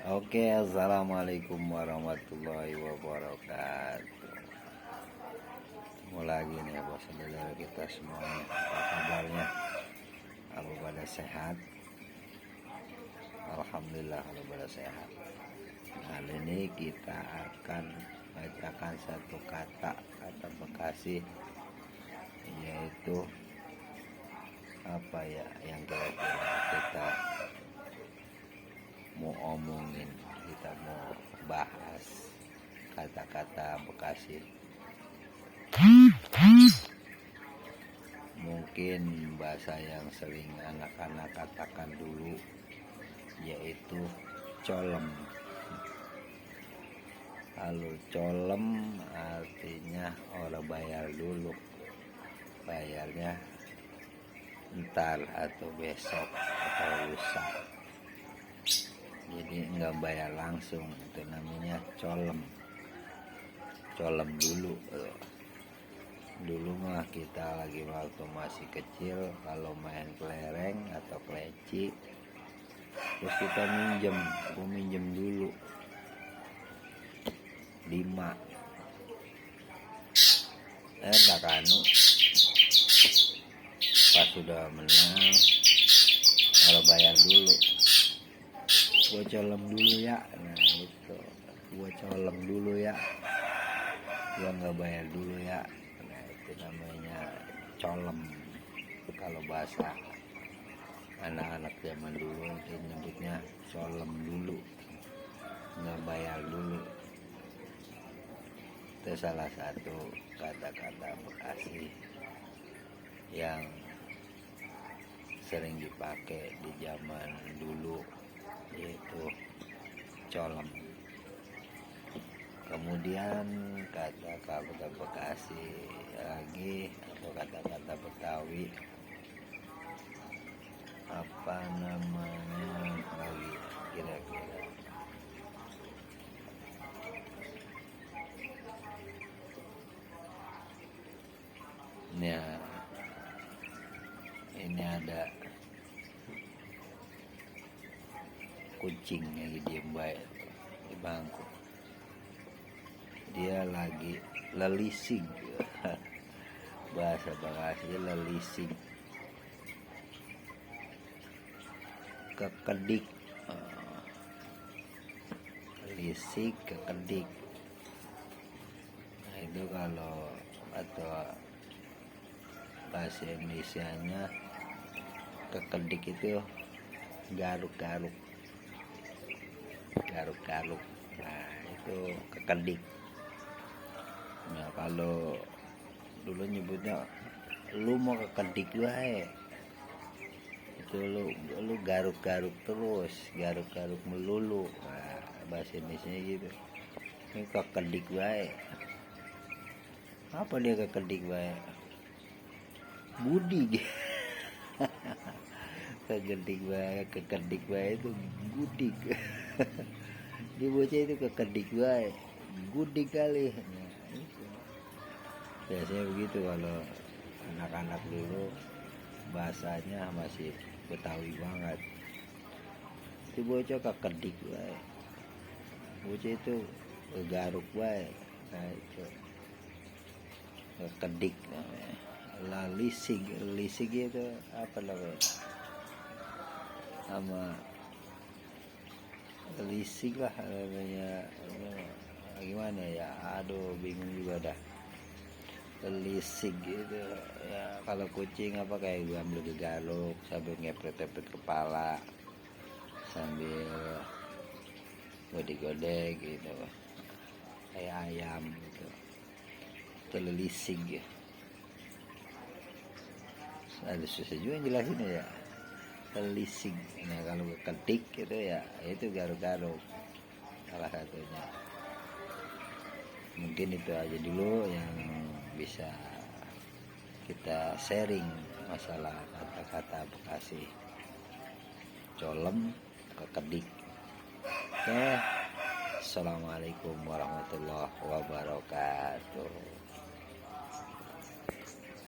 Oke, assalamualaikum warahmatullahi wabarakatuh. Ketemu lagi nih bos saudara kita semuanya. Apa kabarnya? Apa pada sehat? Alhamdulillah kalau pada sehat. Kali ini kita akan bacakan satu kata Bekasi, yaitu apa ya yang kira-kira kita mau omongin, kita mau bahas kata-kata Bekasi. Mungkin bahasa yang sering anak-anak katakan dulu yaitu colem. Lalu colem artinya orang bayar dulu, bayarnya ntar atau besok atau lusa, jadi nggak bayar langsung, itu namanya colem. Colem dulu. Dulu mah kita lagi waktu masih kecil kalau main kelereng atau keleci, terus kita minjem dulu 5. Tak anu pas sudah menang kalau bayar dulu, gua colem dulu ya. Nah itu gua colem dulu ya, gua nggak bayar dulu ya. Nah itu namanya colem kalau bahasa anak-anak zaman dulu, itu nyebutnya colem dulu, nggak bayar dulu. Itu salah satu kata-kata Bekasi yang sering dipakai di zaman dulu, yaitu colem. Kemudian kata-kata Bekasi lagi, atau kata-kata Betawi, apa namanya lagi kira-kira? Ya, ini ada kucing lagi diem baik di bangku, dia lagi lelising. Bahasa Bekasi lelising, kekedik. Lelising, kekedik. Nah itu kalau atau bahasa Indonesianya kekedik itu garuk-garuk. Nah itu kekedik. Nah kalau dulu nyebutnya lu mau kekedik wae, itu lu garuk-garuk terus, garuk-garuk melulu. Nah bahasa Indonesia gitu, ini kekedik wae. Apa dia kekedik wae? Budi. kekedik wae itu gudik. Dia bocah itu kekedik wae, gudik kali. Nah, itu biasanya begitu kalau anak-anak dulu, bahasanya masih Betawi banget. Itu bocah kekedik wae, bocah itu garuk wae. Nah itu kekedik namanya. Lisig itu apa namanya, sama lisig lah namanya. Gimana ya, aduh bingung juga dah. Lisig gitu ya. Kalau kucing apa kayak gue ambil gegaruk sambil ngepret-ngepret kepala sambil godek-godek gitu, kayak ayam gitu. Itu lisig ya. Ada susah juga jelasin ya, lelising. Nah kalau kekedik gitu ya, itu garuk-garuk salah satunya. Mungkin itu aja dulu yang bisa kita sharing masalah kata-kata Bekasi. Colem, kekedik. Oke, assalamualaikum warahmatullahi wabarakatuh.